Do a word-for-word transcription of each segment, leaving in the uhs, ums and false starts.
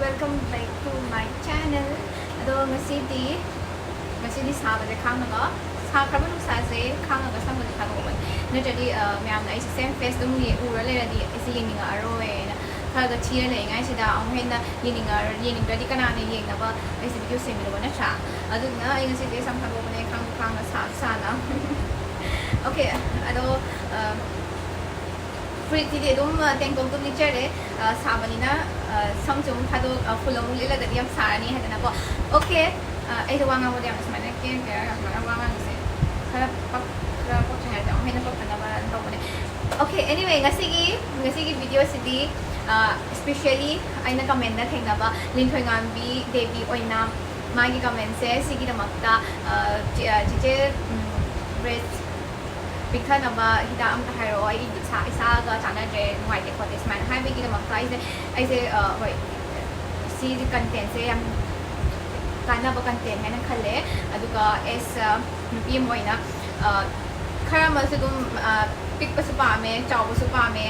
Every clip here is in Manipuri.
Welcome back to my channel. ꯑꯗꯣ ꯉꯁꯤꯗꯤ ꯉꯁꯤꯗꯤ ꯁꯥꯕꯁꯦ ꯈꯥꯡꯉꯒ, ꯁꯥꯈ꯭ꯔꯕ ꯅꯨꯡꯁꯥꯁꯦ ꯈꯥꯡꯉꯒ ꯁꯝꯕꯁꯦ ꯊꯥꯗꯣꯛꯑꯕꯅꯤ꯫ ꯅꯠꯇ꯭ꯔꯗꯤ ꯑ, ꯃꯌꯥꯝꯅ ꯑꯩꯁꯦ same face ꯑꯗꯨꯝ ꯌꯦ- ꯎꯔ ꯂꯩꯔꯗꯤ ꯑꯩꯁꯦ ꯌꯦꯡꯅꯤꯡꯉꯛꯑꯔꯣꯏꯅ ꯈꯔꯒ ꯊꯤꯔ ꯂꯩꯔꯤꯉꯥꯏꯁꯤꯗ ꯑꯃꯨꯛ ꯍꯦꯟꯅ ꯌꯦꯡꯅꯤꯡꯉꯛꯑꯔꯣꯏ꯫ ꯌꯦꯡꯅꯤꯡꯗ꯭ꯔꯗꯤ ꯀꯅꯥꯅ ꯌꯦꯡꯅꯕ ꯑꯩꯁꯦ video ꯁꯦꯝꯃꯤꯅꯣꯕ, ꯅꯠꯇ꯭ꯔꯥ? ꯑꯗꯨꯗꯨꯅ ꯑꯩ ꯉꯁꯤꯗꯤ ꯁꯝ ꯊꯥꯗꯣꯛꯄꯅꯦ, ꯈꯥꯡ ꯈꯥꯡꯅ ꯁꯥꯁꯨ ꯁꯥꯅ꯫ Okay, ꯑꯗꯣ ꯑ, ꯐꯨꯔꯤꯠꯁꯤꯗꯤ ꯑꯗꯨꯝ ꯑ, tank top ꯑꯗꯨꯝ ꯂꯤꯠꯆꯔꯦ꯫ ꯑ, ꯁꯥꯕꯅꯤꯅ ꯑ, ꯁꯝꯁꯨ ꯑꯃꯨꯛ ꯊꯥꯗꯣꯛ ꯑ, full ꯑꯃꯨꯛ ꯂꯤꯠꯂꯒꯗꯤ ꯌꯥꯝ ꯁꯥꯔꯅꯤ ꯍꯥꯏꯗꯅꯀꯣ꯫ Okay, ꯑ, ꯑꯩꯗꯣ ꯋꯥ ꯉꯥꯡꯕꯗ ꯌꯥꯝ ꯁꯨꯃꯥꯏꯅ ꯀꯦꯔ ꯀꯦꯔ ꯁꯨꯃꯥꯏꯅ ꯋꯥ ꯉꯥꯡꯕꯁꯦ ꯈꯔ ꯄꯛ ꯈꯔ ꯄꯛꯇ꯭ꯔꯤꯉꯩꯗ ꯑꯃꯨꯛ ꯍꯦꯟꯅ ꯄꯛꯇꯅꯕ ꯇꯧꯕꯅꯦ꯫ Okay, anyway, ꯉꯁꯤꯒꯤ ꯉꯁꯤꯒꯤ videoꯁꯤꯗꯤ ꯑ, specially ꯑꯩꯅ commentꯗ ꯊꯦꯡꯅꯕ ꯂꯤꯟꯊꯣꯏꯉꯥꯝꯕꯤ ꯗꯦꯕꯤ ꯑꯣꯏꯅ ꯃꯥꯒꯤ commentꯁꯦ ꯁꯤꯒꯤꯗꯃꯛꯇ ꯑ, ꯆꯤ- ꯑ, ꯆꯤꯆꯦ, ꯎꯝ, breast ꯄꯤꯛꯊꯅꯕ ꯍꯤꯗꯥꯛ ꯑꯝꯇ ꯍꯥꯏꯔꯛꯑꯣ, ꯑꯩ ꯏꯁꯥ ꯏꯁꯥꯒ ꯆꯥꯟꯅꯗ꯭ꯔꯦ, ꯅꯨꯡꯉꯥꯏꯇꯦ ꯈꯣꯠꯇꯦ ꯁꯨꯃꯥꯏꯅ ꯍꯥꯏꯕꯒꯤꯗꯃꯛꯇ ꯑꯩꯁꯦ ꯑꯩꯁꯦ ꯑ, ꯍꯣꯏ, ꯁꯤꯒꯤ contentꯁꯦ ꯌꯥꯝ ꯀꯥꯟꯅꯕ content ꯍꯥꯏꯅ ꯈꯜꯂꯦ꯫ ꯑꯗꯨꯒ as a ꯅꯨꯄꯤ ꯑꯃ ꯑꯣꯏꯅ ꯑ, ꯈꯔ ꯑꯃꯁꯨ ꯑꯗꯨꯝ ꯑ, ꯄꯤꯛꯄꯁꯨ ꯄꯥꯝꯃꯦ, ꯆꯥꯎꯕꯁꯨ ꯄꯥꯝꯃꯦ꯫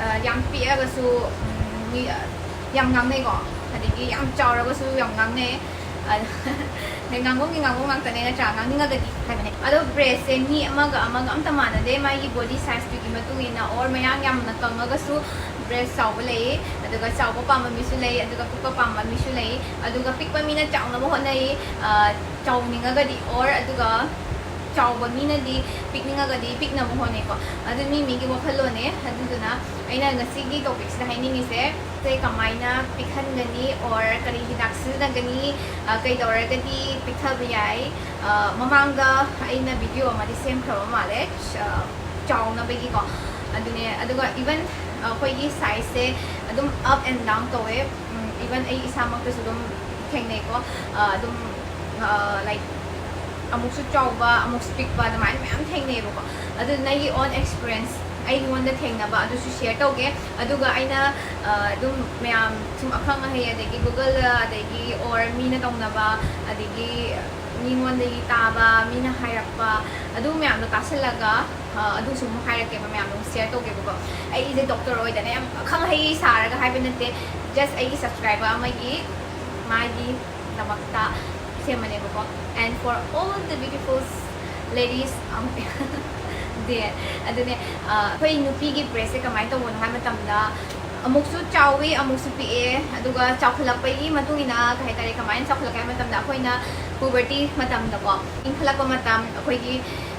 ꯑ, ꯌꯥꯝ ꯄꯤꯛꯑꯒꯁꯨ ꯎꯝ, ꯃꯤ ꯑ, ꯌꯥꯝ ꯉꯥꯡꯅꯩꯀꯣ, ꯑꯗꯒꯤ ꯌꯥꯝ ꯆꯥꯎꯔꯒꯁꯨ ꯌꯥꯝ ꯉꯥꯡꯅꯩ꯫ ꯑ, ꯑꯗꯩ ꯉꯥꯡꯐꯝꯒꯤ ꯉꯥꯡꯐꯝ ꯉꯥꯛꯇꯅꯦ, ꯅꯠꯇ꯭ꯔꯥ? ꯉꯥꯡꯅꯤꯡꯉꯒꯗꯤ ꯍꯥꯏꯕꯅꯦ꯫ ꯑꯗꯣ breastꯁꯦ ꯃꯤ ꯑꯃꯒ ꯑꯃꯒ ꯑꯝꯇ ꯃꯥꯟꯅꯗꯦ, ꯃꯥꯒꯤ body sizeꯇꯨꯒꯤ ꯃꯇꯨꯡ ꯏꯟꯅ, or ꯃꯌꯥꯡ ꯌꯥꯝꯅ ꯀꯪꯉꯒꯁꯨ breast ꯆꯥꯎꯕ ꯂꯩ, ꯑꯗꯨꯒ ꯆꯥꯎꯕ ꯄꯥꯝꯕ ꯃꯤꯁꯨ ꯂꯩ, ꯑꯗꯨꯒ ꯄꯤꯛꯄ ꯄꯥꯝꯕ ꯃꯤꯁꯨ ꯂꯩ꯫ ꯑꯗꯨꯒ ꯄꯤꯛꯄ ꯃꯤꯅ ꯆꯥꯎꯅꯕ ꯍꯣꯠꯅꯩ, ꯑ, ꯆꯥꯎꯅꯤꯡꯉꯒꯗꯤ, or ꯑꯗꯨꯒ ꯆꯥꯎꯕ ꯃꯤꯅꯗꯤ ꯄꯤꯛꯅꯤꯡꯉꯒꯗꯤ ꯄꯤꯛꯅꯕ ꯍꯣꯠꯅꯩꯀꯣ꯫ ꯑꯗꯨ ꯃꯤ ꯃꯤꯒꯤ ꯋꯥꯈꯜꯂꯣꯟꯅꯦ꯫ ꯑꯗꯨꯗꯨꯅ ꯑꯩꯅ ꯉꯁꯤꯒꯤ topicꯁꯤꯗ ꯍꯥꯏꯅꯤꯡꯉꯤꯁꯦ, ꯁꯦ ꯀꯃꯥꯏꯅ ꯄꯤꯛꯍꯟꯒꯅꯤ, or ꯀꯔꯤ ꯍꯤꯗꯥꯛ ꯁꯤꯖꯤꯟꯅꯒꯅꯤ, ꯑ, ꯀꯩꯗꯧꯔꯒꯗꯤ ꯄꯤꯛꯊꯕ ꯌꯥꯏ? ꯑ, ꯃꯃꯥꯡꯗ ꯑꯩꯅ video ꯑꯃꯗꯤ ꯁꯦꯝꯈ꯭ꯔꯕ ꯃꯥꯜꯂꯦ, ꯑ, ꯆꯥꯎꯅꯕꯒꯤꯀꯣ꯫ ꯑꯗꯨꯅꯦ, ꯑꯗꯨꯒ even ꯑꯩꯈꯣꯏꯒꯤ sizeꯁꯦ ꯑꯗꯨꯝ up and down ꯇꯧꯋꯦ꯫ ꯎꯝ, even ꯑꯩ ꯏꯁꯥꯃꯛꯇꯁꯨ ꯑꯗꯨꯝ ꯊꯦꯡꯅꯩꯀꯣ꯫ ꯑ, ꯑꯗꯨꯝ, ꯑ, like, ꯑꯃꯨꯛꯁꯨ ꯆꯥꯎꯕ, ꯑꯃꯨꯛꯁꯨ ꯄꯤꯛꯄ, ꯑꯗꯨꯃꯥꯏꯅ ꯃꯌꯥꯝ ꯊꯦꯡꯅꯩꯌꯦꯕꯀꯣ꯫ ꯑꯗꯨꯗꯨꯅ ꯑꯩꯒꯤ own experience, ꯑꯩꯉꯣꯟꯗ ꯊꯦꯡꯅꯕ ꯑꯗꯨꯁꯨ share ꯇꯧꯒꯦ꯫ ꯑꯗꯨꯒ ꯑꯩꯅ, ꯑ, ꯑꯗꯨꯝ ꯃꯌꯥꯝ ꯁꯨꯝ ꯑꯈꯪ ꯑꯍꯩ, ꯑꯗꯒꯤ Googleꯗ, ꯑꯗꯒꯤ or ꯃꯤꯅ ꯇꯧꯅꯕ, ꯑꯗꯒꯤ ꯃꯤꯉꯣꯟꯗꯒꯤ ꯇꯥꯕ, ꯃꯤꯅ ꯍꯥꯏꯔꯛꯄ, ꯑꯗꯨ ꯃꯌꯥꯝꯗꯣ ꯇꯥꯁꯜꯂꯒ ꯑ, ꯑꯗꯨꯁꯨ ꯑꯃꯨꯛ ꯍꯥꯏꯔꯛꯀꯦꯕ, ꯃꯌꯥꯝꯗ ꯑꯃꯨꯛ ꯁꯤꯌꯔ ꯇꯧꯒꯦꯕꯀꯣ꯫ ꯑꯩꯁꯦ ꯗꯣꯛꯇꯔ ꯑꯣꯏꯗꯅ ꯌꯥꯝ ꯑꯈꯪ ꯑꯍꯩ ꯁꯥꯔꯒ ꯍꯥꯏꯕ ꯅꯠꯇꯦ, ꯖꯁ ꯑꯩꯒꯤ ꯁꯕꯁꯀ꯭ꯔꯥꯏꯕꯔ ꯑꯃꯒꯤ ꯃꯥꯒꯤꯗꯃꯛꯇ ꯁꯦꯝꯕꯅꯦꯕꯀꯣ꯫ And for all the beautiful ladies, ꯗꯦ ꯑꯗꯨꯅꯦ, ꯑ, ꯑꯩꯈꯣꯏ ꯅꯨꯄꯤꯒꯤ ꯕ꯭ꯔꯦꯁꯁꯦ ꯀꯃꯥꯏꯅ ꯇꯧꯕꯅꯣ ꯍꯥꯏꯕ ꯃꯇꯝꯗ, ꯑꯃꯨꯛꯁꯨ ꯆꯥꯎꯋꯤ, ꯑꯃꯨꯛꯁꯨ ꯄꯤꯛꯑꯦ꯫ ꯑꯗꯨꯒ ꯆꯥꯎꯈꯠꯂꯛꯄꯒꯤ ꯃꯇꯨꯡ ꯏꯟꯅ, ꯀꯩ ꯍꯥꯏꯇꯥꯔꯦ, ꯀꯃꯥꯏꯅ ꯆꯥꯎꯈꯠꯂꯛꯀꯦ ꯍꯥꯏꯕ ꯃꯇꯝꯗ, ꯑꯩꯈꯣꯏꯅ ꯄꯨꯕꯔꯇꯤ ꯃꯇꯝꯗꯀꯣ, ꯏꯟꯈꯠꯂꯛꯄ ꯃꯇꯝ, ꯑꯩꯈꯣꯏꯒꯤ,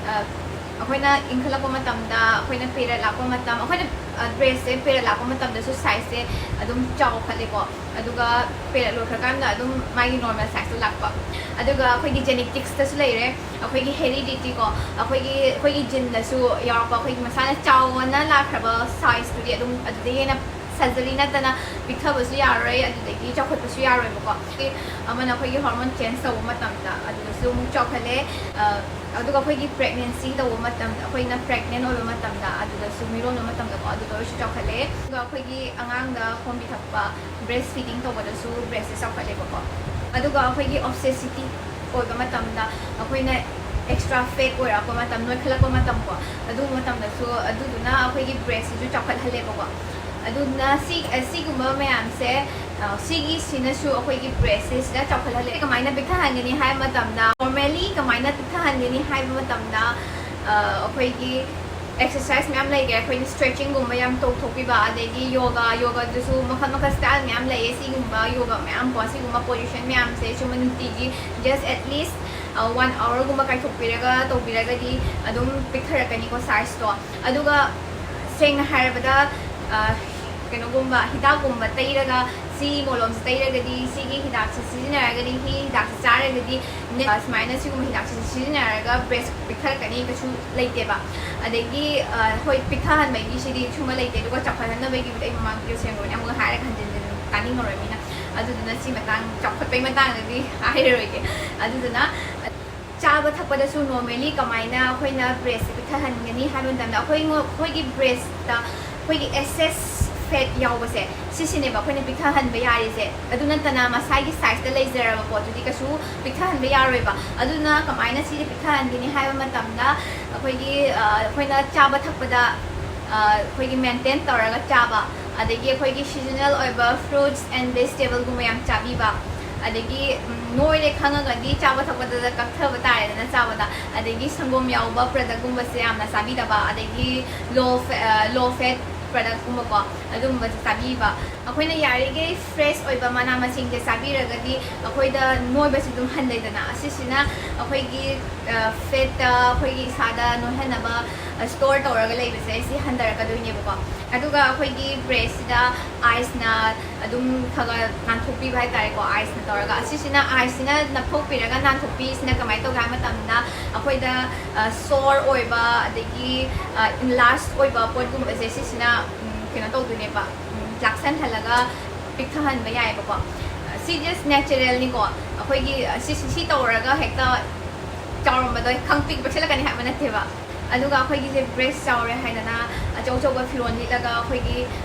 ꯑ, ꯑꯩꯈꯣꯏꯅ ꯏꯟꯈꯠꯂꯛꯄ ꯃꯇꯝꯗ, ꯑꯩꯈꯣꯏꯅ ꯄꯦꯔꯦꯗ ꯂꯥꯛꯄ ꯃꯇꯝ, ꯑꯩꯈꯣꯏꯅ, ꯑ, ꯕ꯭ꯔꯦꯁꯁꯦ ꯄꯦꯔꯦꯗ ꯂꯥꯛꯄ ꯃꯇꯝꯗꯁꯨ ꯁꯥꯏꯖꯁꯦ ꯑꯗꯨꯝ ꯆꯥꯎꯈꯠꯂꯦꯀꯣ꯫ ꯑꯗꯨꯒ ꯄꯦꯔꯦꯗ ꯂꯣꯏꯈ꯭ꯔꯀꯥꯟꯗ ꯑꯗꯨꯝ ꯃꯥꯒꯤ ꯅꯣꯔꯃꯦꯜ ꯁꯥꯏꯖꯇ ꯂꯥꯛꯄ꯫ ꯑꯗꯨꯒ ꯑꯩꯈꯣꯏꯒꯤ ꯖꯦꯅꯦꯇꯤꯛꯁꯇꯁꯨ ꯂꯩꯔꯦ, ꯑꯩꯈꯣꯏꯒꯤ ꯍꯦꯔꯤꯗꯤꯇꯤꯀꯣ, ꯑꯩꯈꯣꯏꯒꯤ, ꯑꯩꯈꯣꯏꯒꯤ ꯖꯤꯟꯗꯁꯨ ꯌꯥꯎꯔꯛꯄ, ꯑꯩꯈꯣꯏꯒꯤ ꯃꯁꯥꯅ ꯆꯥꯎꯅ ꯂꯥꯛꯈ꯭ꯔꯕ ꯁꯥꯏꯖꯇꯨꯗꯤ ꯑꯗꯨꯝ ꯑꯗꯨꯗꯒꯤ ꯍꯦꯟꯅ ꯁꯔꯖꯔꯤ ꯅꯠꯇꯅ ꯄꯤꯛꯊꯕꯁꯨ ꯌꯥꯔꯣꯏ, ꯑꯗꯨꯗꯒꯤ ꯆꯥꯎꯈꯠꯄꯁꯨ ꯌꯥꯔꯣꯏꯕꯀꯣ꯫ ꯑꯃꯅ ꯑꯩꯈꯣꯏꯒꯤ ꯍꯣꯔꯃꯣꯟ ꯆꯦꯟꯖ ꯇꯧꯕ ꯃꯇꯝꯗ ꯑꯗꯨꯗꯁꯨ ꯑꯃꯨꯛ ꯆꯥꯎꯈꯠꯂꯦ꯫ ꯑ, ꯑꯗꯨꯒ ꯑꯩꯈꯣꯏꯒꯤ ꯄ꯭ꯔꯦꯒꯅꯦꯟꯁꯤ ꯇꯧꯕ ꯃꯇꯝꯗ, ꯑꯩꯈꯣꯏꯅ ꯄ꯭ꯔꯦꯒꯅꯦꯟ ꯑꯣꯏꯕ ꯃꯇꯝꯗ, ꯑꯗꯨꯗꯁꯨ, ꯃꯤꯔꯣꯟꯕ ꯃꯇꯝꯗꯀꯣ, ꯑꯗꯨꯗ ꯑꯣꯏꯔꯁꯨ ꯆꯥꯎꯈꯠꯂꯦ꯫ ꯑꯗꯨꯒ ꯑꯩꯈꯣꯏꯒꯤ ꯑꯉꯥꯡꯗ ꯈꯣꯝꯕꯤ ꯊꯛꯄ, ꯕ꯭ꯔꯦꯁ ꯐꯤꯗꯤꯡ ꯇꯧꯕꯗꯁꯨ ꯕ꯭ꯔꯦꯁꯁꯦ ꯆꯥꯎꯈꯠꯂꯦꯕꯀꯣ꯫ ꯑꯗꯨꯒ ꯑꯩꯈꯣꯏꯒꯤ ꯑꯣꯕꯁꯦꯁꯤꯇꯤ ꯑꯣꯏꯕ ꯃꯇꯝꯗ, ꯑꯩꯈꯣꯏꯅ ꯑꯦꯛꯁꯇ꯭ꯔꯥ ꯐꯦꯠ ꯑꯣꯏꯔꯛꯄ ꯃꯇꯝ, ꯅꯣꯏꯈꯠꯂꯛꯄ ꯃꯇꯝꯀꯣ, ꯑꯗꯨꯒꯨꯝꯕ ꯃꯇꯝꯗꯁꯨ, ꯑꯗꯨꯗꯨꯅ ꯑꯩꯈꯣꯏꯒꯤ ꯕ꯭ꯔꯦꯁꯁꯤꯁꯨ ꯆꯥꯎꯈꯠꯍꯜꯂꯦꯕꯀꯣ꯫ ꯑꯗꯨꯅ ꯁꯤ, ꯑ, ꯁꯤꯒꯨꯝꯕ ꯃꯌꯥꯝꯁꯦ, ꯑ, ꯁꯤꯒꯤꯁꯤꯅꯁꯨ ꯑꯩꯈꯣꯏꯒꯤ ꯕ꯭ꯔꯦꯁꯁꯦ ꯁꯤꯗ ꯆꯥꯎꯈꯠꯍꯜꯂꯦ꯫ ꯀꯃꯥꯏꯅ ꯄꯤꯛꯊꯍꯟꯒꯅꯤ ꯍꯥꯏꯕ ꯃꯇꯝꯗ, ꯅꯣꯔꯃꯦꯂꯤ ꯀꯃꯥꯏꯅ ꯄꯤꯛꯊꯍꯟꯒꯅꯤ ꯍꯥꯏꯕ ꯃꯇꯝꯗ, ꯑ, ꯑꯩꯈꯣꯏꯒꯤ ꯑꯦꯛꯁꯔꯁꯥꯏꯁ ꯃꯌꯥꯝ ꯂꯩꯈ꯭ꯔꯦ꯫ ꯑꯩꯈꯣꯏꯅ ꯁ꯭ꯇ꯭ꯔꯦꯆꯤꯡꯒꯨꯝꯕ ꯌꯥꯝ ꯇꯧꯊꯣꯛꯄꯤꯕ, ꯑꯗꯒꯤ ꯌꯣꯒꯥ, ꯌꯣꯒꯥꯗꯁꯨ ꯃꯈꯜ ꯃꯈꯜ ꯁ꯭ꯇꯥꯏꯜ ꯃꯌꯥꯝ ꯂꯩꯌꯦ꯫ ꯁꯤꯒꯨꯝꯕ ꯌꯣꯒꯥ ꯃꯌꯥꯝ ꯀꯣ, ꯁꯤꯒꯨꯝꯕ ꯄꯣꯖꯤꯁꯟ ꯃꯌꯥꯝꯁꯦ ꯁꯨꯝꯕ ꯅꯨꯡꯇꯤꯒꯤ just at least, ꯑ, ꯋꯥꯟ ꯑꯋꯥꯔꯒꯨꯝꯕ ꯀꯥꯏꯊꯣꯛꯄꯤꯔꯒ ꯇꯧꯕꯤꯔꯒꯗꯤ ꯑꯗꯨꯝ ꯄꯤꯛꯊꯔꯛꯀꯅꯤꯀꯣ ꯁꯥꯏꯖꯇꯣ꯫ ꯑꯗꯨꯒ ꯁꯦꯡꯅ ꯍꯥꯏꯔꯕꯗ, ꯑ, ꯀꯩꯅꯣꯒꯨꯝꯕ, ꯍꯤꯗꯥꯛꯀꯨꯝꯕ ꯇꯩꯔꯒ, ꯁꯤ ꯃꯣꯂꯣꯝꯁꯦ ꯇꯩꯔꯒꯗꯤ, ꯁꯤꯒꯤ ꯍꯤꯗꯥꯛꯁꯦ ꯁꯤꯖꯤꯟꯅꯔꯒꯗꯤ, ꯁꯤ ꯍꯤꯗꯥꯛꯁꯦ ꯆꯥꯔꯒꯗꯤ, ꯅꯦ-, ꯁꯨꯃꯥꯏꯅ ꯁꯤꯒꯨꯝꯕ ꯍꯤꯗꯥꯛꯁꯦ ꯁꯤꯖꯤꯟꯅꯔꯒ ꯕ꯭ꯔꯦꯁ ꯄꯤꯛꯊꯔꯛꯀꯅꯤ ꯀꯩꯁꯨ ꯂꯩꯇꯦꯕ꯫ ꯑꯗꯒꯤ, ꯑ, ꯍꯣꯏ, ꯄꯤꯛꯊꯍꯟꯕꯒꯤꯁꯤꯗꯤ ꯁꯨꯝꯕ ꯂꯩꯇꯦ, ꯑꯗꯨꯒ ꯆꯥꯎꯈꯠꯍꯟꯅꯕꯒꯤꯕꯨꯗꯤ ꯑꯩ ꯃꯃꯥꯡ ꯚꯤꯗꯤꯑꯣ ꯁꯦꯝꯈ꯭ꯔꯕꯅꯤ, ꯑꯃꯨꯛ ꯍꯥꯏꯔꯒ ꯍꯟꯖꯤꯟ ꯍꯟꯖꯤꯟ ꯇꯥꯅꯤꯡꯉꯔꯣꯏ ꯃꯤꯅ꯫ ꯑꯗꯨꯗꯨꯅ ꯁꯤ ꯃꯇꯥꯡ, ꯆꯥꯎꯈꯠꯄꯩ ꯃꯇꯥꯡꯗꯗꯤ ꯍꯥꯏꯔꯔꯣꯏꯒꯦ꯫ ꯑꯗꯨꯗꯨꯅ, ꯆꯥꯕ ꯊꯛꯄꯗꯁꯨ ꯅꯣꯔꯃꯦꯂꯤ ꯀꯃꯥꯏꯅ ꯑꯩꯈꯣꯏꯅ ꯕ꯭ꯔꯦꯁꯁꯦ ꯄꯤꯛꯊꯍꯟꯒꯅꯤ ꯍꯥꯏꯕ ꯃꯇꯝꯗ, ꯑꯩꯈꯣꯏ, ꯑꯩꯈꯣꯏꯒꯤ ꯕ꯭ꯔꯦꯁꯇ ꯑꯩꯈꯣꯏꯒꯤ ꯑꯦꯛꯁꯦꯁ ꯐꯦꯠ ꯌꯥꯎꯕꯁꯦ, ꯁꯤꯁꯤꯅꯦꯕ ꯑꯩꯈꯣꯏꯅ ꯄꯤꯛꯊꯍꯟꯕ ꯌꯥꯔꯤꯁꯦ꯫ ꯑꯗꯨ ꯅꯠꯇꯅ ꯃꯁꯥꯒꯤ ꯁꯥꯏꯖꯇ ꯂꯩꯖꯔꯕ ꯄꯣꯠꯇꯨꯗꯤ ꯀꯩꯁꯨ ꯄꯤꯛꯊꯍꯟꯕ ꯌꯥꯔꯣꯏꯕ꯫ ꯑꯗꯨꯅ ꯀꯃꯥꯏꯅ ꯁꯤꯁꯦ ꯄꯤꯛꯊꯍꯟꯒꯅꯤ ꯍꯥꯏꯕ ꯃꯇꯝꯗ, ꯑꯩꯈꯣꯏꯒꯤ ꯑꯩꯈꯣꯏꯅ ꯆꯥꯕ ꯊꯛꯄꯗ ꯑꯩꯈꯣꯏꯒꯤ ꯃꯦꯟꯇꯦꯟ ꯇꯧꯔꯒ ꯆꯥꯕ, ꯑꯗꯒꯤ ꯑꯩꯈꯣꯏꯒꯤ seasonal ꯑꯣꯏꯕ fruits and vegetableꯒꯨꯝꯕ ꯌꯥꯝ ꯆꯥꯕꯤꯕ, ꯑꯗꯒꯤ ꯅꯣꯏꯔꯦ ꯈꯪꯉꯒꯗꯤ ꯆꯥꯕ ꯊꯛꯄꯗ ꯀꯛꯊꯕ ꯇꯥꯔꯦꯗꯅ ꯆꯥꯕꯗ꯫ ꯑꯗꯒꯤ ꯁꯪꯒꯣꯝ ꯌꯥꯎꯕ productꯀꯨꯝꯕꯁꯦ ꯌꯥꯝꯅ ꯆꯥꯕꯤꯗꯕ, ꯑꯗꯒꯤ low low fat productꯀꯨꯝꯕꯀꯣ, ꯑꯗꯨꯒꯨꯝꯕꯁꯦ ꯆꯥꯕꯤꯕ꯫ ꯑꯩꯈꯣꯏꯅ ꯌꯥꯔꯤꯈꯩ fresh ꯑꯣꯏꯕ ꯃꯅꯥ ꯃꯁꯤꯡꯁꯦ ꯆꯥꯕꯤꯔꯒꯗꯤ ꯑꯩꯈꯣꯏꯗ ꯅꯣꯏꯕꯁꯤ ꯑꯗꯨꯝ ꯍꯟꯊꯩꯗꯅ꯫ ꯑꯁꯤꯁꯤꯅ ꯑꯩꯈꯣꯏꯒꯤ ꯐꯦꯠꯇ, ꯑꯩꯈꯣꯏꯒꯤ ꯏꯁꯥꯗ ꯅꯣꯏꯍꯟꯅꯕ store ꯇꯧꯔꯒ ꯂꯩꯕꯁꯦ, ꯁꯤ ꯍꯟꯊꯔꯛꯀꯗꯣꯏꯅꯦꯕꯀꯣ꯫ ꯑꯗꯨꯒ ꯑꯩꯈꯣꯏꯒꯤ breastꯁꯤꯗ iceꯅ ꯑꯗꯨꯝ ꯈꯔ ꯈꯔ ꯅꯥꯟꯊꯣꯛꯄꯤꯕ ꯍꯥꯏꯇꯥꯔꯦꯀꯣ, iceꯅ ꯇꯧꯔꯒ꯫ ꯑꯁꯤꯁꯤꯅ, iceꯁꯤꯅ ꯅꯞꯊꯣꯛꯄꯤꯔꯒ ꯅꯥꯟꯊꯣꯛꯄꯤꯁꯤꯅ ꯀꯃꯥꯏꯅ ꯇꯧꯒꯦ ꯍꯥꯏꯕ ꯃꯇꯝꯗ, ꯑꯩꯈꯣꯏꯗ sore ꯑꯣꯏꯕ, ꯑꯗꯒꯤ enlarge ꯑꯣꯏꯕ ꯄꯣꯠꯀꯨꯝꯕꯁꯦ, ꯁꯤꯁꯤꯅ ꯀꯩꯅꯣ ꯇꯧꯗꯣꯏꯅꯦꯕ, ꯂꯥꯛꯁꯟꯍꯜꯂꯒ ꯄꯤꯛꯊꯍꯟꯕ ꯌꯥꯏꯑꯕꯀꯣ꯫ ꯁꯤ just naturalꯅꯤꯀꯣ꯫ ꯑꯩꯈꯣꯏꯒꯤ ꯁꯤ ꯁꯤ ꯇꯧꯔꯒ ꯍꯦꯛꯇ ꯆꯥꯎꯔꯝꯕꯗꯣ ꯈꯪ ꯄꯤꯛ ꯄꯤꯛꯁꯜꯂꯛꯀꯅꯤ ꯍꯥꯏꯕ ꯅꯠꯇꯦꯕ꯫ ꯑꯗꯨꯒ ꯑꯩꯈꯣꯏꯒꯤꯁꯦ breast ꯆꯥꯎꯔꯦ ꯍꯥꯏꯗꯅ ꯑꯆꯧ ꯑꯆꯧꯕ ꯐꯤꯔꯣꯜ ꯂꯤꯠꯂꯒ ꯑꯩꯈꯣꯏꯒꯤ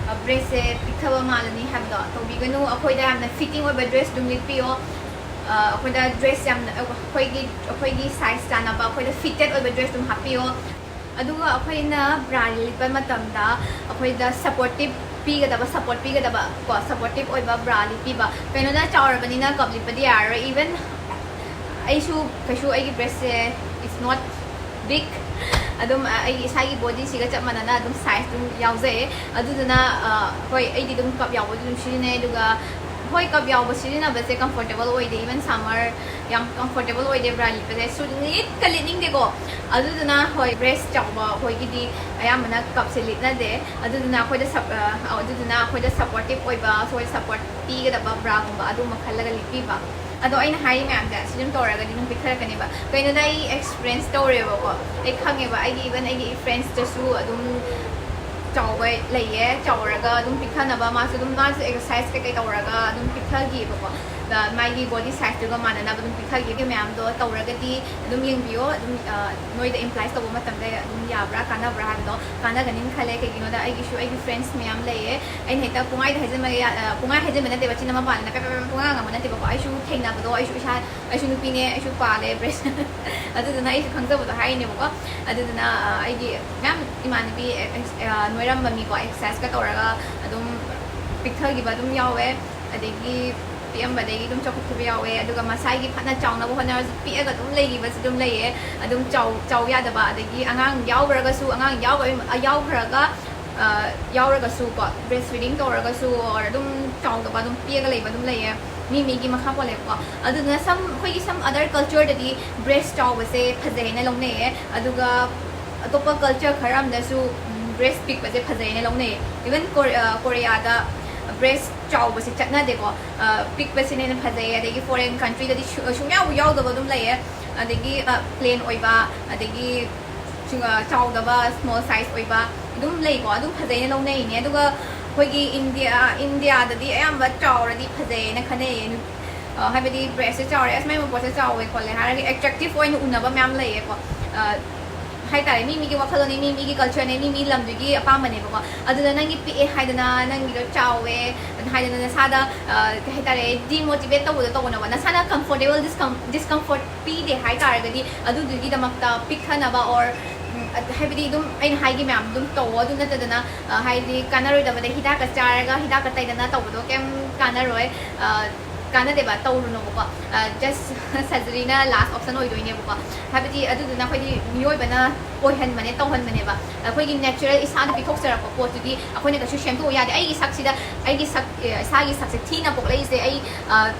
breastꯁꯦ ꯄꯤꯛꯊꯕ ꯃꯥꯜꯂꯅꯤ ꯍꯥꯏꯕꯗꯣ ꯇꯧꯕꯤꯒꯅꯨ꯫ ꯑꯩꯈꯣꯏꯗ ꯌꯥꯝꯅ fitting ꯑꯣꯏꯕ dress ꯑꯗꯨꯝ ꯂꯤꯠꯄꯤꯌꯣ꯫ ꯑꯩꯈꯣꯏꯗ dress ꯌꯥꯝꯅ, ꯑꯩꯈꯣꯏꯒꯤ ꯑꯩꯈꯣꯏꯒꯤ size ꯆꯥꯟꯅꯕ, ꯑꯩꯈꯣꯏꯗ fitted ꯑꯣꯏꯕ dress ꯑꯗꯨꯝ ꯍꯥꯞꯄꯤꯌꯣ꯫ ꯑꯗꯨꯒ ꯑꯩꯈꯣꯏꯅ bra ꯂꯤꯠꯄ ꯃꯇꯝꯗ ꯑꯩꯈꯣꯏꯗ supportive ꯄꯤꯒꯗꯕ, support ꯄꯤꯒꯗꯕ ꯀꯣ, supportive ꯑꯣꯏꯕ bra ꯂꯤꯠꯄꯤꯕ꯫ ꯀꯩꯅꯣꯗ ꯆꯥꯎꯔꯕꯅꯤꯅ cup ꯂꯤꯠꯄꯗꯤ ꯌꯥꯔꯔꯣꯏ꯫ Even ꯑꯩꯁꯨ ꯀꯩꯁꯨ, ꯑꯩꯒꯤ breastꯁꯦ is not big, ꯑꯗꯨꯝ ꯑꯩꯒꯤ ꯏꯁꯥꯒꯤ bodyꯁꯤꯒ ꯆꯞ ꯃꯥꯟꯅꯅ ꯑꯗꯨꯝ size ꯑꯗꯨꯝ ꯌꯥꯎꯖꯩ꯫ ꯑꯗꯨꯗꯨꯅ ꯍꯣꯏ, ꯑꯩꯗꯤ ꯑꯗꯨꯝ cup ꯌꯥꯎꯕꯗꯤ ꯑꯗꯨꯝ ꯁꯤꯖꯤꯟꯅꯩ꯫ ꯑꯗꯨꯒ ꯍꯣꯏ, cup ꯌꯥꯎꯕ ꯁꯤꯖꯤꯟꯅꯕꯁꯦ comfortable ꯑꯣꯏꯗꯦ, even summer ꯌꯥꯝ comfortable ꯑꯣꯏꯗꯦ bra ꯂꯤꯠꯄꯁꯦ, ꯁꯨꯡꯂꯤꯠꯀ ꯂꯤꯠꯅꯤꯡꯗꯦꯀꯣ꯫ ꯑꯗꯨꯗꯨꯅ ꯍꯣꯏ, breast ꯆꯥꯎꯕ ꯑꯩꯈꯣꯏꯒꯤꯗꯤ ꯑꯌꯥꯝꯕꯅ cupꯁꯦ ꯂꯤꯠꯅꯗꯦ꯫ ꯑꯗꯨꯗꯨꯅ ꯑꯩꯈꯣꯏꯗ sup- ꯑ, ꯑꯗꯨꯗꯨꯅ ꯑꯩꯈꯣꯏꯗ supportive ꯑꯣꯏꯕ, ꯑꯩꯈꯣꯏ support ꯄꯤꯒꯗꯕ braꯒꯨꯝꯕ ꯑꯗꯨꯝꯕ ꯈꯜꯂꯒ ꯂꯤꯠꯄꯤꯕ꯫ ꯑꯗꯣ ꯑꯩꯅ ꯍꯥꯏꯔꯤ ꯃꯌꯥꯝꯁꯦ ꯑꯁꯤ ꯑꯗꯨꯝ ꯇꯧꯔꯒꯗꯤ ꯑꯗꯨꯝ ꯄꯤꯛꯊꯔꯛꯀꯅꯦꯕ꯫ ꯀꯩꯅꯣꯗ ꯑꯩ experience ꯇꯧꯔꯦꯕꯀꯣ, ꯑꯩ ꯈꯪꯉꯦꯕ, ꯑꯩꯒꯤ even ꯑꯩꯒꯤ friendsꯇꯁꯨ ꯑꯗꯨꯝ ꯆꯥꯎꯕ ꯂꯩꯌꯦ, ꯆꯥꯎꯔꯒ ꯑꯗꯨꯝ ꯄꯤꯛꯊꯅꯕ ꯃꯥꯁꯨ ꯑꯗꯨꯝ, ꯃꯥꯁꯨ exercise ꯀꯩꯀꯩ ꯇꯧꯔꯒ ꯑꯗꯨꯝ ꯄꯤꯛꯊꯈꯤꯕꯀꯣ꯫ ꯃꯥꯒꯤ ꯕꯣꯗꯤ ꯁꯥꯏꯖꯇꯨꯒ ꯃꯥꯟꯅꯅꯕ ꯑꯗꯨꯝ ꯄꯤꯊꯈꯤꯕ ꯃꯌꯥꯝꯗꯣ ꯇꯧꯔꯒꯗꯤ ꯑꯗꯨꯝ ꯌꯦꯡꯕꯤꯌꯣ꯫ ꯑꯗꯨꯝ ꯅꯣꯏꯗ ꯏꯝꯄ꯭ꯂꯥꯏꯁ ꯇꯧꯕ ꯃꯇꯝꯗ ꯑꯗꯨꯝ ꯌꯥꯕ꯭ꯔꯥ, ꯀꯥꯟꯅꯕ꯭ꯔꯥ ꯍꯥꯏꯕꯗꯣ ꯀꯥꯟꯅꯒꯅꯤꯅ ꯈꯜꯂꯦ꯫ ꯀꯩꯒꯤꯅꯣꯗ ꯑꯩꯒꯤꯁꯨ ꯑꯩꯒꯤ ꯐ꯭ꯔꯦꯟꯁ ꯃꯌꯥꯝ ꯂꯩꯌꯦ꯫ ꯑꯩꯅ ꯍꯦꯛꯇ ꯄꯨꯡꯍꯥꯏꯗ ꯍꯥꯏꯖꯟꯕ ꯌꯥ- ꯑ, ꯄꯨꯡꯍꯥꯏ ꯍꯥꯏꯖꯟꯕ ꯅꯠꯇꯦꯕ, ꯆꯤꯟ ꯑꯃ ꯄꯥꯟꯅ ꯄꯦ ꯄꯦ ꯄꯦ ꯄꯨꯡꯉꯥꯡ ꯉꯥꯡꯕ ꯅꯠꯇꯦꯕꯀꯣ꯫ ꯑꯩꯁꯨ ꯊꯦꯡꯅꯕꯗꯣ, ꯑꯩꯁꯨ ꯏꯁꯥ, ꯑꯩꯁꯨ ꯅꯨꯄꯤꯅꯦ, ꯑꯩꯁꯨ ꯄꯥꯜꯂꯦ ꯕ꯭ꯔꯦꯁ꯫ ꯑꯗꯨꯗꯨꯅ ꯑꯩꯁꯨ ꯈꯪꯖꯕꯗꯣ ꯍꯥꯏꯔꯤꯅꯦꯕꯀꯣ꯫ ꯑꯗꯨꯗꯨꯅ ꯑ, ꯑꯩꯒꯤ ꯃꯌꯥꯝ ꯏꯃꯥꯟꯅꯕꯤ ꯑꯦꯛꯁ- ꯑ, ꯅꯣꯏꯔꯝꯕ ꯃꯤꯀꯣ, ꯑꯦꯛꯁꯔꯁꯥꯏꯁꯀ ꯇꯧꯔꯒ ꯑꯗꯨꯝ ꯄꯤꯛꯊꯈꯤꯕ ꯑꯗꯨꯝ ꯌꯥꯎꯋꯦ꯫ ꯑꯗꯒꯤ ꯄꯤꯛꯑꯝꯕꯗꯒꯤ ꯑꯗꯨꯝ ꯆꯥꯎꯈꯠꯈꯤꯕ ꯌꯥꯎꯋꯦ꯫ ꯑꯗꯨꯒ ꯃꯁꯥꯒꯤ ꯐꯅ ꯆꯥꯎꯅꯕ ꯍꯣꯠꯅꯔꯁꯨ ꯄꯤꯛꯑꯒ ꯑꯗꯨꯝ ꯂꯩꯈꯤꯕꯁꯨ ꯑꯗꯨꯝ ꯂꯩꯌꯦ꯫ ꯑꯗꯨꯝ ꯆꯥꯎ ꯆꯥꯎ ꯌꯥꯗꯕ, ꯑꯗꯒꯤ ꯑꯉꯥꯡ ꯌꯥꯎꯈ꯭ꯔꯒꯁꯨ, ꯑꯉꯥꯡ ꯌꯥꯎꯈ꯭ꯔ- ꯌꯥꯎꯈ꯭ꯔꯒ ꯑ, ꯌꯥꯎꯔꯒꯁꯨ ꯀꯣ, ꯕ꯭ꯔꯦꯁ ꯐꯤꯗꯤꯡ ꯇꯧꯔꯒꯁꯨ or ꯑꯗꯨꯝ ꯆꯥꯎꯗꯕ ꯑꯗꯨꯝ ꯄꯤꯛꯑꯒ ꯂꯩꯕ ꯑꯗꯨꯝ ꯂꯩꯌꯦ꯫ ꯃꯤ ꯃꯤꯒꯤ ꯃꯈꯥ ꯄꯣꯜꯂꯦꯕꯀꯣ꯫ ꯑꯗꯨꯗꯨꯅ some, ꯑꯩꯈꯣꯏꯒꯤ some other cultureꯗꯗꯤ ꯕ꯭ꯔꯦꯁ ꯆꯥꯎꯕꯁꯦ ꯐꯖꯩ ꯍꯥꯏꯅ ꯂꯧꯅꯩꯌꯦ꯫ ꯑꯗꯨꯒ ꯑꯇꯣꯞꯄ ꯀꯜꯆꯔ ꯈꯔ ꯑꯃꯗꯁꯨ ꯕ꯭ꯔꯦꯁ ꯄꯤꯛꯄꯁꯦ ꯐꯖꯩ ꯍꯥꯏꯅ ꯂꯧꯅꯩꯌꯦ꯫ Even ꯀꯣꯔꯤꯌꯥꯗ brace ꯆꯥꯎꯕꯁꯦ ꯆꯠꯅꯗꯦꯀꯣ꯫ ꯑ, ꯄꯤꯛꯄꯁꯤꯅ ꯍꯦꯟꯅ ꯐꯖꯩ꯫ ꯑꯗꯒꯤ ꯐꯣꯔꯦꯟ ꯀꯟꯇ꯭ꯔꯤꯗꯗꯤ ꯁꯨ- ꯁꯨꯡꯌꯥꯎ ꯌꯥꯎꯗꯕ ꯑꯗꯨꯝ ꯂꯩꯌꯦ꯫ ꯑꯗꯒꯤ ꯄ꯭ꯂꯦꯟ ꯑꯣꯏꯕ, ꯑꯗꯒꯤ ꯆꯨ- ꯑ, ꯆꯥꯎꯗꯕ, ꯁ꯭ꯃꯣꯜ ꯁꯥꯏꯖ ꯑꯣꯏꯕ ꯑꯗꯨꯝ ꯂꯩꯀꯣ꯫ ꯑꯗꯨꯝ ꯐꯖꯩꯅ ꯂꯧꯅꯩꯅꯦ꯫ ꯑꯗꯨꯒ ꯑꯩꯈꯣꯏꯒꯤ ꯏꯟꯗꯤꯌꯥ ꯏꯟꯗꯤꯌꯥꯗꯗꯤ ꯑꯌꯥꯝꯕ ꯆꯥꯎꯔꯗꯤ ꯐꯖꯩꯌꯦꯅ ꯈꯟꯅꯩꯌꯦ꯫ ꯅꯨ- ꯑ, ꯍꯥꯏꯕꯗꯤ ꯕ꯭ꯔꯦꯁꯁꯦ ꯆꯥꯎꯔꯦ, ꯑꯁ ꯃꯥꯏ ꯃꯄꯣꯠꯁꯦ ꯆꯥꯎꯋꯦ ꯈꯣꯠꯂꯦ ꯍꯥꯏꯔꯒ ꯑꯦꯇ꯭ꯔꯦꯛꯇꯤꯞ ꯑꯣꯏꯅ ꯎꯅꯕ ꯃꯌꯥꯝ ꯂꯩꯌꯦꯀꯣ꯫ ꯑ, ꯍꯥꯏꯇꯥꯔꯦ, ꯃꯤ ꯃꯤꯒꯤ ꯋꯥꯈꯜꯂꯣꯟꯅꯤ, ꯃꯤ ꯃꯤꯒꯤ ꯀꯜꯆꯔꯅꯤ, ꯃꯤ ꯃꯤ ꯂꯝꯗꯨꯒꯤ ꯑꯄꯥꯝꯕꯅꯦꯕꯀꯣ꯫ ꯑꯗꯨꯗ ꯅꯪꯒꯤ ꯄꯤꯛꯑꯦ ꯍꯥꯏꯗꯅ, ꯅꯪꯒꯤꯗꯣ ꯆꯥꯎꯋꯦ ꯑꯗꯨ ꯍꯥꯏꯗꯅ ꯅꯁꯥꯗ, ꯑ, ꯀꯩ ꯍꯥꯏꯇꯥꯔꯦ, ꯗꯤꯃꯣꯇꯤꯚꯦꯠ ꯇꯧꯕꯗꯣ ꯇꯧꯒꯅꯣꯕ꯫ ꯅꯁꯥꯅ ꯀꯝꯐꯣꯔꯇꯦꯕꯜ ꯗꯤꯁꯀꯝ- ꯗꯤꯁꯀꯝꯐꯣꯔꯠ ꯄꯤꯗꯦ ꯍꯥꯏ ꯇꯥꯔꯒꯗꯤ ꯑꯗꯨꯗꯨꯒꯤꯗꯃꯛꯇ ꯄꯤꯛꯊꯅꯕ or, ꯎꯝ, ꯑ, ꯍꯥꯏꯕꯗꯤ ꯑꯗꯨꯝ ꯑꯩꯅ ꯍꯥꯏꯒꯤ ꯃꯌꯥꯝ ꯑꯗꯨꯝ ꯇꯧꯋꯣ꯫ ꯑꯗꯨ ꯅꯠꯇꯗꯅ, ꯑ, ꯍꯥꯏꯗꯤ ꯀꯥꯟꯅꯔꯣꯏꯗꯕꯗ ꯍꯤꯗꯥꯛꯀ ꯆꯥꯔꯒ ꯍꯤꯗꯥꯛꯀ ꯇꯩꯗꯅ ꯇꯧꯕꯗꯣ ꯀꯩꯝ ꯀꯥꯟꯅꯔꯣꯏ꯫ ꯑ, ꯀꯥꯟꯅꯗꯦꯕ, ꯇꯧꯔꯨꯅꯣꯕꯀꯣ꯫ ꯑ, ꯖꯁ ꯁꯔꯖꯔꯤꯅ ꯂꯥꯁ ꯑꯣꯞꯁꯟ ꯑꯣꯏꯗꯣꯏꯅꯦꯕꯀꯣ꯫ ꯍꯥꯏꯕꯗꯤ ꯑꯗꯨꯗꯨꯅ ꯑꯩꯈꯣꯏꯗꯤ ꯃꯤꯑꯣꯏꯕꯅ ꯑꯣꯏꯍꯟꯕꯅꯦ, ꯇꯧꯍꯟꯕꯅꯦꯕ꯫ ꯑꯩꯈꯣꯏꯒꯤ ꯅꯦꯆꯔꯦꯜ ꯏꯁꯥꯅ ꯄꯤꯊꯣꯛꯆꯔꯛꯄ ꯄꯣꯠꯇꯨꯗꯤ ꯑꯩꯈꯣꯏꯅ ꯀꯩꯁꯨ ꯁꯦꯝꯗꯣꯛꯎ ꯌꯥꯗꯦ꯫ ꯑꯩꯒꯤ ꯁꯛꯁꯤꯗ, ꯑꯩꯒꯤ ꯁꯛ, ꯑꯦ, ꯏꯁꯥꯒꯤ ꯁꯛꯁꯦ ꯊꯤꯅ ꯄꯣꯛꯂꯛꯏꯁꯦ ꯑꯩ, ꯑ,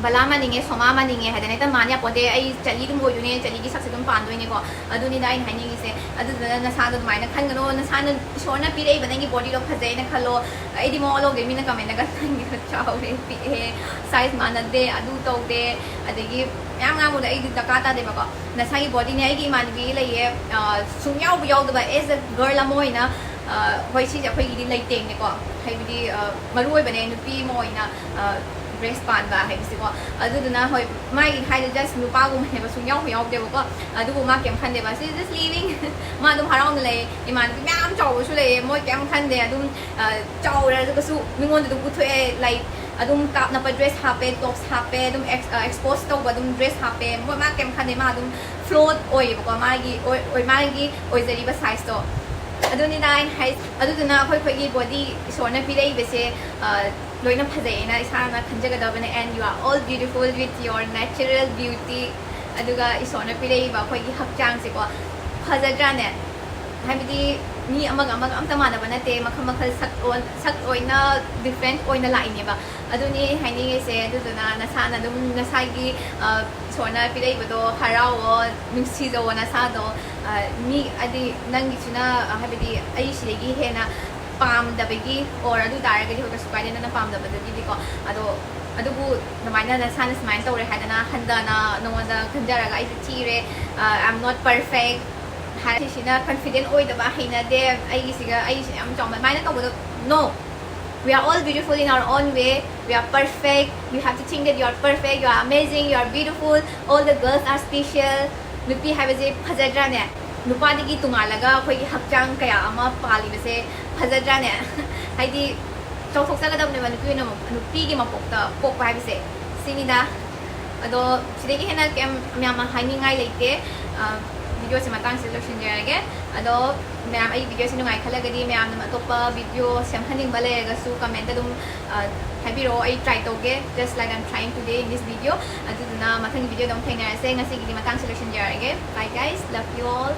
ꯕꯂꯥ ꯃꯥꯟꯅꯤꯡꯉꯦ, ꯁꯣꯃꯥ ꯃꯥꯟꯅꯤꯡꯉꯦ ꯍꯥꯏꯗꯅ ꯍꯦꯛꯇ ꯃꯥꯟ ꯌꯥꯄꯣꯠꯇꯦ꯫ ꯑꯩ ꯆꯠꯂꯤ ꯑꯗꯨꯝ ꯑꯣꯏꯗꯣꯏꯅꯦ, ꯆꯠꯂꯤꯒꯤ ꯁꯛꯁꯦ ꯑꯗꯨꯝ ꯄꯥꯟꯗꯣꯏꯅꯦꯀꯣ꯫ ꯑꯗꯨꯅꯤꯗ ꯑꯩꯅ ꯍꯥꯏꯅꯤꯡꯉꯤꯁꯦ꯫ ꯑꯗꯨꯗꯨꯅ ꯅꯁꯥꯗꯣ ꯑꯗꯨꯃꯥꯏꯅ ꯈꯟꯒꯅꯣ꯫ ꯅꯁꯥꯅ ꯏꯁꯣꯔꯅ ꯄꯤꯔꯛꯏꯕ ꯅꯪꯒꯤ ꯕꯣꯗꯤꯗꯣ ꯐꯖꯩꯅ ꯈꯜꯂꯣ꯫ ꯑꯩꯗꯤ ꯃꯋꯥ ꯂꯧꯗꯦ, ꯃꯤꯅ ꯀꯃꯦꯟꯗꯒ "ꯅꯪꯒꯤꯗꯣ ꯆꯥꯎꯔꯦ, ꯄꯤꯛꯑꯦ, ꯁꯥꯏꯖ ꯃꯥꯟꯅꯗꯦ, ꯑꯗꯨ ꯇꯧꯗꯦ", ꯑꯗꯒꯤ ꯃꯌꯥꯝ ꯉꯥꯡꯕꯗꯣ ꯑꯩꯗꯤ ꯗꯔꯀꯥꯔ ꯇꯥꯗꯦꯕꯀꯣ꯫ ꯅꯁꯥꯒꯤ ꯕꯣꯗꯤꯅꯦ꯫ ꯑꯩꯒꯤ ꯏꯃꯥꯟꯅꯕꯤ ꯂꯩꯌꯦ, ꯑ, ꯁꯨꯡꯌꯥꯎꯕꯨ ꯌꯥꯎꯗꯕ, as a girl ꯑꯃ ꯑꯣꯏꯅ, ꯑ, ꯍꯣꯏ, ꯁꯤꯁꯦ ꯑꯩꯈꯣꯏꯒꯤꯗꯤ ꯂꯩꯇꯦꯡꯅꯦꯀꯣ꯫ ꯍꯥꯏꯕꯗꯤ, ꯑ, ꯃꯔꯨ ꯑꯣꯏꯕꯅꯦ ꯅꯨꯄꯤ ꯑꯃ ꯑꯣꯏꯅ, ꯑ, ꯗ꯭ꯔꯦꯁ ꯄꯥꯟꯕ ꯍꯥꯏꯕꯁꯤꯀꯣ꯫ ꯑꯗꯨꯗꯨꯅ ꯍꯣꯏ, ꯃꯥꯒꯤ ꯍꯥꯏꯗꯤ just ꯅꯨꯄꯥꯒꯨꯝꯕꯅꯦꯕ, ꯁꯨꯡꯌꯥꯎ ꯌꯥꯎꯗꯦꯕꯀꯣ꯫ ꯑꯗꯨꯕꯨ ꯃꯥ ꯀꯩꯝ ꯈꯟꯗꯦꯕ, she is just living. ꯃꯥ ꯑꯗꯨꯝ ꯍꯔꯥꯎꯅ ꯂꯩ꯫ ꯏꯃꯥꯟꯅꯕꯤ ꯃꯌꯥꯝ ꯆꯥꯎꯕꯁꯨ ꯂꯩꯌꯦ, ꯃꯣꯏ ꯀꯩꯝ ꯈꯟꯗꯦ꯫ ꯑꯗꯨꯝ ꯑ, ꯆꯥꯎꯔꯒꯁꯨ ꯃꯤꯉꯣꯟꯗ ꯑꯗꯨꯝ ꯎꯠꯊꯣꯛꯑꯦ, like ꯑꯗꯨꯝ ꯀꯥꯞꯅꯕ ꯗ꯭ꯔꯦꯁ ꯍꯥꯞꯄꯦ, ꯇꯣꯞꯁ ꯍꯥꯞꯄꯦ, ꯑꯗꯨꯝ ꯑꯦꯛꯁꯄꯣꯖ ꯇꯧꯕ ꯑꯗꯨꯝ ꯗ꯭ꯔꯦꯁ ꯍꯥꯞꯄꯦ꯫ ꯃꯣꯏ ꯃꯥ ꯀꯩꯝ ꯈꯟꯗꯦ, ꯃꯥ ꯑꯗꯨꯝ ꯐ꯭ꯂꯣꯠ ꯑꯣꯏꯌꯦꯕꯀꯣ, ꯃꯥꯒꯤ ꯑꯣꯏ- ꯑꯣꯏ- ꯃꯥꯒꯤ ꯑꯣꯏꯖꯔꯤꯕ ꯁꯥꯏꯖꯇꯣ꯫ ꯑꯗꯨꯅꯤꯗ ꯑꯩꯅ ꯍꯥꯏ꯫ ꯑꯗꯨꯗꯨꯅ ꯑꯩꯈꯣꯏ ꯑꯩꯈꯣꯏꯒꯤ ꯕꯣꯗꯤ ꯏꯁꯣꯔꯅ ꯄꯤꯔꯛꯏꯕꯁꯦ ꯑ, ꯂꯣꯏꯅ ꯐꯖꯩꯌꯦꯅ ꯏꯁꯥꯅ ꯈꯟꯖꯒꯗꯕꯅꯦ꯫ And you are all beautiful with your natural beauty. ꯑꯗꯨꯒ ꯏꯁꯣꯔꯅ ꯄꯤꯔꯛꯏꯕ ꯑꯩꯈꯣꯏꯒꯤ ꯍꯛꯆꯥꯡꯁꯦꯀꯣ, ꯐꯖꯗ꯭ꯔꯥꯅꯦ? ꯍꯥꯏꯕꯗꯤ ꯃꯤ ꯑꯃꯒ ꯑꯃꯒ ꯑꯝꯇ ꯃꯥꯟꯅꯕ ꯅꯠꯇꯦ, ꯃꯈꯜ ꯃꯈꯜ ꯁꯛ ꯑꯣꯟ- ꯁꯛ ꯂꯣꯏꯅ ꯗꯤꯐ꯭ꯔꯦꯟꯠ ꯑꯣꯏꯅ ꯂꯥꯛꯏꯅꯦꯕ꯫ ꯑꯗꯨꯅꯤ ꯍꯥꯏꯅꯤꯡꯉꯤꯁꯦ꯫ ꯑꯗꯨꯗꯨꯅ ꯅꯁꯥꯅ ꯑꯗꯨꯝ ꯅꯁꯥꯒꯤ ꯑ, ꯏꯁꯣꯔꯅ ꯄꯤꯔꯛꯏꯕꯗꯣ ꯍꯔꯥꯎꯋꯣ, ꯅꯨꯡꯁꯤꯖꯧꯋꯣ ꯅꯁꯥꯗꯣ꯫ ꯑ, ꯃꯤ ꯍꯥꯏꯗꯤ ꯅꯪꯒꯤꯁꯤꯅ, ꯑ, ꯍꯥꯏꯕꯗꯤ ꯑꯩ ꯁꯤꯗꯒꯤ ꯍꯦꯟꯅ ꯄꯥꯝꯗꯕꯒꯤ ꯑꯣꯔ ꯑꯗꯨ ꯇꯥꯔꯒꯗꯤ ꯍꯣꯏ ꯀꯩꯁꯨ ꯀꯥꯏꯗꯦ, ꯅꯪꯅ ꯄꯥꯝꯗꯕꯗꯨꯒꯤꯗꯤꯀꯣ꯫ ꯑꯗꯣ ꯑꯗꯨꯕꯨ ꯑꯗꯨꯃꯥꯏꯅ ꯅꯁꯥꯅ ꯁꯨꯃꯥꯏꯅ ꯇꯧꯔꯦ ꯍꯥꯏꯗꯅ ꯍꯟꯊꯅ ꯅꯉꯣꯟꯗ ꯈꯟꯖꯔꯒ ꯑꯩꯁꯦ ꯊꯤꯔꯦ, ꯑ, I am not perfect ꯍꯥꯏꯔꯤꯁꯤꯅ ꯀꯟꯐꯤꯗꯦꯟ ꯑꯣꯏꯗꯕ ꯍꯩꯅꯗꯦ꯫ ꯑꯩꯒꯤꯁꯤꯒ ꯑꯩꯁꯤꯅ ꯌꯥꯝ ꯆꯥꯎꯅ ꯑꯗꯨꯃꯥꯏꯅ ꯇꯧꯕꯗꯣ, no. We are all beautiful in our own way. We are perfect. You have to think that you are perfect, you are amazing, you are beautiful. All the girls are special. ꯅꯨꯄꯤ ꯍꯥꯏꯕꯁꯦ ꯐꯖꯗ꯭ꯔꯥꯅꯦ? ꯅꯨꯄꯥꯗꯒꯤ ꯇꯣꯉꯥꯜꯂꯒ ꯑꯩꯈꯣꯏꯒꯤ ꯍꯛꯆꯥꯡ ꯀꯌꯥ ꯑꯃ ꯄꯥꯜꯂꯤꯕꯁꯦ ꯐꯖꯗ꯭ꯔꯥꯅꯦ? ꯍꯥꯏꯗꯤ ꯆꯥꯎꯊꯣꯛꯆꯒꯗꯕꯅꯦꯕ ꯅꯨꯄꯤ ꯑꯣꯏꯅ, ꯅꯨꯄꯤꯒꯤ ꯃꯄꯣꯛꯇ ꯄꯣꯛꯄ ꯍꯥꯏꯕꯁꯦ ꯁꯤꯅꯤꯗ꯫ ꯑꯗꯣ ꯁꯤꯗꯒꯤ ꯍꯦꯟꯅ ꯀꯩꯝ ꯌꯥꯝꯅ ꯍꯥꯏꯅꯤꯡꯉꯥꯏ ꯂꯩꯇꯦ꯫ ꯚꯤꯗꯤꯑꯣꯁꯦ ꯃꯇꯥꯡꯁꯤꯗ ꯂꯣꯏꯁꯤꯟꯖꯔꯒꯦ꯫ ꯑꯗꯣ ꯃꯌꯥꯝ ꯑꯩ ꯚꯤꯗꯤꯑꯣꯁꯤ ꯅꯨꯡꯉꯥꯏ ꯈꯜꯂꯒꯗꯤ ꯃꯌꯥꯝꯅ ꯑꯇꯣꯞꯄ ꯚꯤꯗꯤꯑꯣ ꯁꯦꯝꯍꯟꯅꯤꯡꯕ ꯂꯩꯔꯒꯁꯨ ꯀꯃꯦꯟꯇ ꯑꯗꯨꯝ ꯑ, ꯍꯥꯏꯕꯤꯔꯛꯑꯣ꯫ ꯑꯩ ꯇ꯭ꯔꯥꯏ ꯇꯧꯒꯦ, just like I'm trying today in this video. ꯑꯗꯨꯗꯨꯅ ꯃꯊꯪꯒꯤ ꯚꯤꯗꯤꯑꯣꯗ ꯑꯃꯨꯛ ꯊꯦꯡꯅꯔꯁꯦ꯫ ꯉꯁꯤꯒꯤꯗꯤ ꯃꯇꯥꯡꯁꯤ ꯂꯣꯏꯁꯤꯟꯖꯔꯒꯦ꯫ Bye guys, love you all.